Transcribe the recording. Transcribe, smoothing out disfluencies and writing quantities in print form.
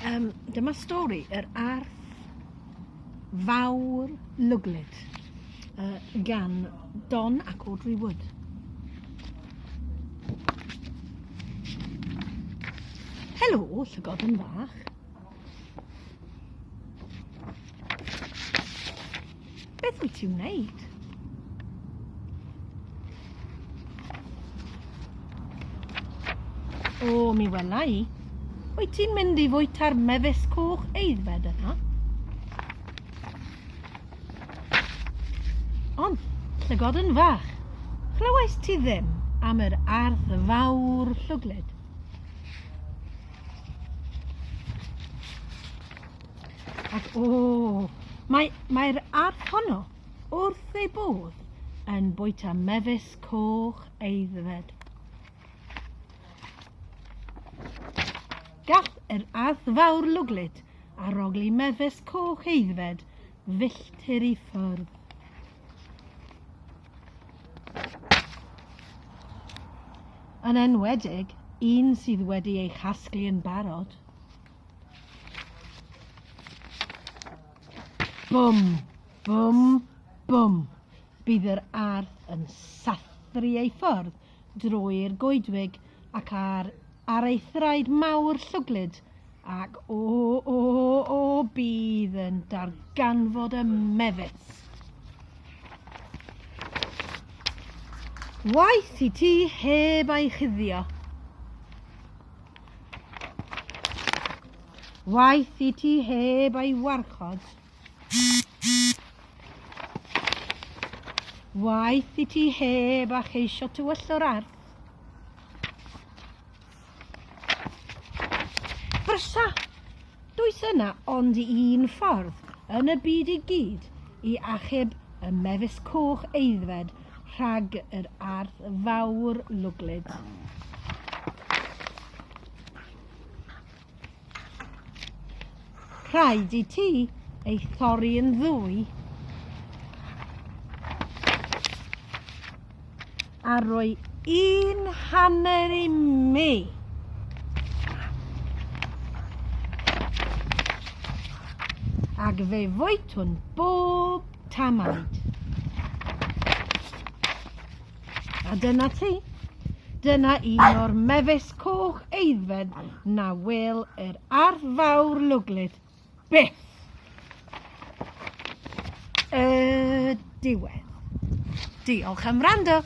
Um, dyma stori yr arth fawr lwglyd uh, gan Don ac Audrey Wood. Helo, llygoden fach. Beth wyt ti'n wneud? O, mi wela i. Wyt ti'n mynd i fwyta'r mefus coch aeddfed yna? Ond, llygoden fach, chlywais ti ddim am yr arth fawr llwglyd? Ac o, mae, mae'r arth honno wrth ei bodd yn bwyta mefus coch aeddfed. Gall yr arth fawr lwglyd arogli mefus coch aeddfed filltir i ffwrdd. Yn enwedig un sydd wedi ei chasglu yn barod. Bwm, bwm, bwm. Bydd yr arth yn sathru ei ffordd drwy'r goedwig ac ar ar ei thraed mawr llwglyd ac o, o, o, bydd yn darganfod y mefus. Waeth i ti heb ei chuddio. Waeth i ti heb ei warchod. Waeth i ti heb a cheisio tywyllo'r arth. Brysa! Does yna ond un ffordd yn y byd i gyd i achub y mefus coch aeddfed rhag yr arth fawr lwglyd. Rhaid i ti ei thorri yn ddwy a rhoi un hanner i mi. Ac fe fwytwn bob tamaid. A dyna ti. Dyna un o'r mefus coch aeddfed na wel yr arth fawr lwglyd byth. Y diwedd. Diolch am wrando.